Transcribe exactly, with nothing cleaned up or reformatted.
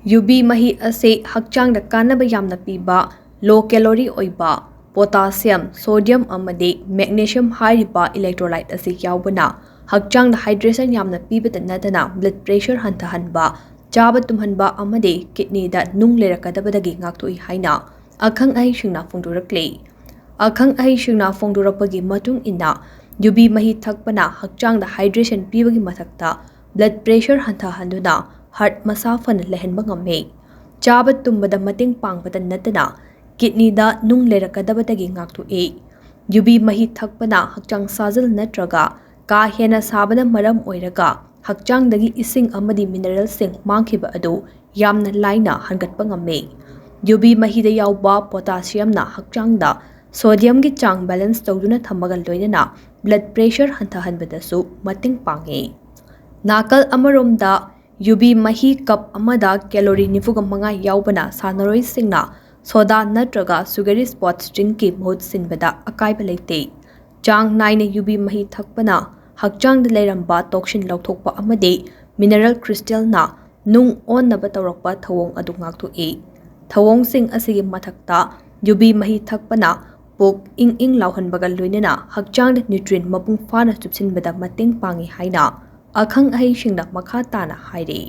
ꯌꯨꯕꯤ ꯃꯍꯤ ꯑꯁꯤ ꯍꯛꯆꯥꯡꯗ ꯀꯥꯟꯅꯕ ꯌꯥꯝꯅ ꯄꯤꯕ, ꯂꯣ ꯀꯦꯂꯣꯔꯤ ꯑꯣꯏꯕ, ꯄꯣꯇꯥꯁꯤꯌꯝ, ꯁꯣꯗꯤꯌꯝ ꯑꯃꯗꯤ ꯃꯦꯒꯅꯦꯁꯤꯌꯝ ꯍꯥꯏꯔꯤꯕ ꯏꯂꯦꯛꯇ꯭ꯔꯣꯂꯥꯏꯠ ꯑꯁꯤ ꯌꯥꯎꯕꯅ ꯍꯛꯆꯥꯡꯗ ꯍꯥꯏꯗ꯭ꯔꯦꯁꯟ ꯌꯥꯝꯅ ꯄꯤꯕꯇ ꯅꯠꯇꯅ ꯕ꯭ꯂꯗ ꯄ꯭ꯔꯦꯁꯔ ꯍꯟꯊꯍꯟꯕ, ꯆꯥꯕ ꯇꯨꯝꯍꯟꯕ ꯑꯃꯗꯤ ꯀꯤꯗꯅꯤꯗ ꯅꯨꯡ ꯂꯩꯔꯛꯀꯗꯕꯗꯒꯤ ꯉꯥꯛꯊꯣꯛꯏ ꯍꯥꯏꯅ ꯑꯈꯪ ꯑꯍꯩꯁꯤꯡꯅ ꯐꯣꯡꯗꯣꯔꯛꯂꯤ꯫ ꯑꯈꯪ ꯑꯍꯩꯁꯤꯡꯅ ꯐꯣꯡꯗꯣꯔꯛꯄꯒꯤ ꯃꯇꯨꯡ ꯏꯟꯅ, ꯌꯨꯕꯤ ꯃꯍꯤ ꯊꯛꯄꯅ ꯍꯛꯆꯥꯡꯗ ꯍꯥꯏꯗ꯭ꯔꯦꯁꯟ ꯄꯤꯕꯒꯤ ꯃꯊꯛꯇ ꯕ꯭ꯂꯗ ꯄ꯭ꯔꯦꯁꯔ ꯍꯟꯊꯍꯟꯗꯨꯅ ꯍꯥꯔꯠ ꯃꯁꯥ ꯐꯅ ꯂꯩꯍꯟꯕ ꯉꯝꯃꯤ꯫ ꯆꯥꯕ ꯇꯨꯝꯕꯗ ꯃꯇꯦꯡ ꯄꯥꯡꯕꯇ ꯅꯠꯇꯅ ꯀꯤꯗꯅꯤꯗ ꯅꯨꯡ ꯂꯩꯔꯛꯀꯗꯕꯗꯒꯤ ꯉꯥꯛꯊꯣꯛꯏ꯫ ꯌꯨꯕꯤ ꯃꯍꯤ ꯊꯛꯄꯅ ꯍꯛꯆꯥꯡ ꯁꯥꯖꯦꯜ ꯅꯠꯇ꯭ꯔꯒ ꯀꯥ ꯍꯦꯟꯅ ꯁꯥꯕꯅ ꯃꯔꯝ ꯑꯣꯏꯔꯒ ꯍꯛꯆꯥꯡꯗꯒꯤ ꯏꯁꯤꯡ ꯑꯃꯗꯤ ꯃꯤꯅꯔꯦꯜꯁꯤꯡ ꯃꯥꯡꯈꯤꯕ ꯑꯗꯨ ꯌꯥꯝꯅ ꯂꯥꯏꯅ ꯍꯟꯒꯠꯄ ꯉꯝꯃꯤ꯫ ꯌꯨꯕꯤ ꯃꯍꯤꯗ ꯌꯥꯎꯕ ꯄꯣꯇꯥꯁꯤꯌꯝꯅ ꯍꯛꯆꯥꯡꯗ ꯁꯣꯗꯤꯌꯝꯒꯤ ꯆꯥꯡ ꯕꯦꯂꯦꯟꯁ ꯇꯧꯗꯨꯅ ꯊꯝꯕꯒ ꯂꯣꯏꯅꯅ ꯕ꯭ꯂꯗ ꯄ꯭ꯔꯦꯁꯔ ꯍꯟꯊꯍꯟꯕꯗꯁꯨ ꯃꯇꯦꯡ ꯄꯥꯡꯉꯤ꯫ ꯅꯥꯀꯜ ꯑꯃꯔꯣꯝꯗ, ꯌꯨꯕꯤ ꯃꯍꯤ ꯀꯞ ꯑꯃꯗ ꯀꯦꯂꯣꯔꯤ ꯅꯤꯐꯨꯒ ꯃꯉꯥ ꯌꯥꯎꯕꯅ ꯁꯥꯟꯅꯔꯣꯏꯁꯤꯡꯅ ꯁꯣꯗꯥ ꯅꯠꯇ꯭ꯔꯒ ꯁꯨꯒꯔꯤ ꯁ꯭ꯄꯣꯔꯠꯁ ꯗ꯭ꯔꯤꯡꯀꯤ ꯃꯍꯨꯠ ꯁꯤꯟꯕꯗ ꯑꯀꯥꯏꯕ ꯂꯩꯇꯦ꯫ ꯆꯥꯡ ꯅꯥꯏꯅ ꯌꯨꯕꯤ ꯃꯍꯤ ꯊꯛꯄꯅ ꯍꯛꯆꯥꯡꯗ ꯂꯩꯔꯝꯕ ꯇꯣꯛꯁꯤꯟ ꯂꯧꯊꯣꯛꯄ ꯑꯃꯗꯤ ꯃꯤꯅꯔꯦꯜ ꯀ꯭ꯔꯤꯁꯇꯦꯜꯅ ꯅꯨꯡ ꯑꯣꯟꯅꯕ ꯇꯧꯔꯛꯄ ꯊꯧꯑꯣꯡ ꯑꯗꯨ ꯉꯥꯛꯊꯣꯛꯏ꯫ ꯊꯧꯑꯣꯡꯁꯤꯡ ꯑꯁꯤꯒꯤ ꯃꯊꯛꯇ, ꯌꯨꯕꯤ ꯃꯍꯤ ꯊꯛꯄꯅ ꯄꯨꯛ ꯏꯪ ꯏꯪ ꯂꯥꯎꯍꯟꯕꯒ ꯂꯣꯏꯅꯅ ꯍꯛꯆꯥꯡꯗ ꯅ꯭ꯌꯨꯇ꯭ꯔꯤꯟ ꯃꯄꯨꯡ ꯐꯥꯅ ꯆꯨꯞꯁꯤꯟꯕꯗ ꯃꯇꯦꯡ ꯄꯥꯡꯏ ꯍꯥꯏꯅ ꯑꯈꯪ ꯑꯍꯩꯁꯤꯡꯅ ꯃꯈꯥ ꯇꯥꯅ ꯍꯥꯏꯔꯤ꯫